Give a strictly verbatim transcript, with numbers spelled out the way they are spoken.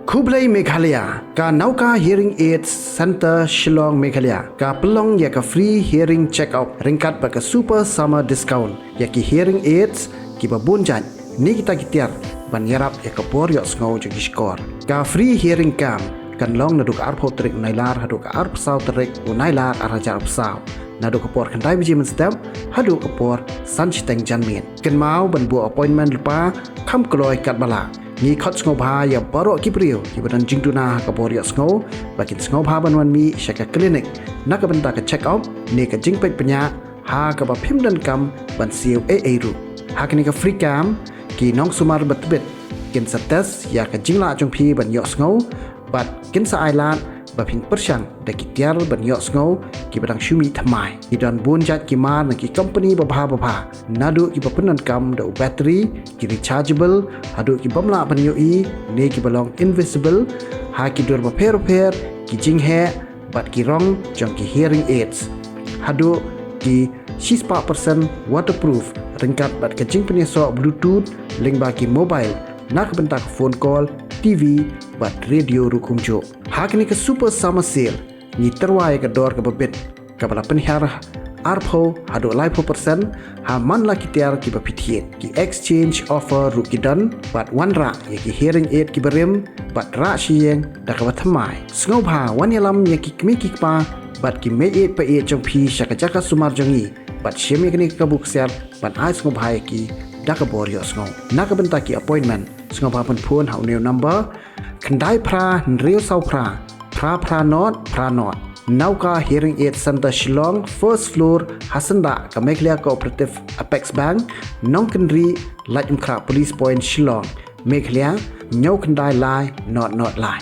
Khublei Meghalaya, ka Nauka Hearing Aids Center Shillong Meghalaya ka pynlong ïa ka free hearing check-up ryngkat bad ka super summer discount ïa ki hearing aids kiba bun jait ne kita ki tiar ban ïarap ïa ka bor ïohsngew jong ki shkor. Ka free hearing camp kan long naduh ka arphew tarik u Nailar haduh ka arphew saw tarik u Nailar ar hajar arphew saw, naduh ka por khyndai baje mynstep haduh ka por san shiteng janmiet. Kynmaw ban buh appointment lypa kham kloi katba lah. Ngi khot sngewbha ïa baroh ki briew kiba don jingduna ha ka bor ïohsngew ba kin sngewbha ban wan mih sha ka klinik na ka bynta ka check-up ne ka jingpeit bniah ha kaba phim donkam ban siew ei ei ruh. Ha kane ka free camp, ki nongsumar ba tbit kin sa test ïa ka jinglah jong phi ban ïohsngew bad kin sa ai lad ba phin pyrshang da ki tiar ban ïohsngew kiba dang shu mih thymmai. Ki don bun jait ki mar na ki company babha babha, naduh kiba pyndonkam da u battery, ki rechargeable, haduh ki bym lah ban ïohi ne kiba long invisible. Ha ki dur bapher bapher, ki jingheh bad ki rong jong ki hearing aids, haduh ki shispah percent waterproof ryngkat bad ka jingpynïasoh Bluetooth lyngba ki mobile na ka bynta ka phone call, T V bad radio ruh kumjuh. Ha kane ka super summer sale ngi tyrwa ïa ka dor kaba bit kaba la pynhiar arphew haduh laiphew percent ha man la ki tiar kiba phi thied. Ki exchange offer ruh ki don bad wanrah ïa ki hearing aid kiba rim bad rah shi ïing da kaba thymmai. Sngewbha wan ïalam ïa ki kmie ki kpa bad ki meiieid paieid jong phi sha ka jaka sumar jong ngi bad shim ïa kane ka kabu ksiar ban ai sngewbha ïa ki da ka bor ïohsngew. Na ka bynta ki appointment sngewbha pynphone ha une u number: khyndai phra hynriew saw phra phra phra not phra not. Nauka Hearing Aid Center Shillong, first floor, ha syndah ka Meghalaya Cooperative Apex Bank, Nongkynrih, Laitumkhrah Police Point Shillong, Meghalaya, hynñiew khyndai lai not not lai.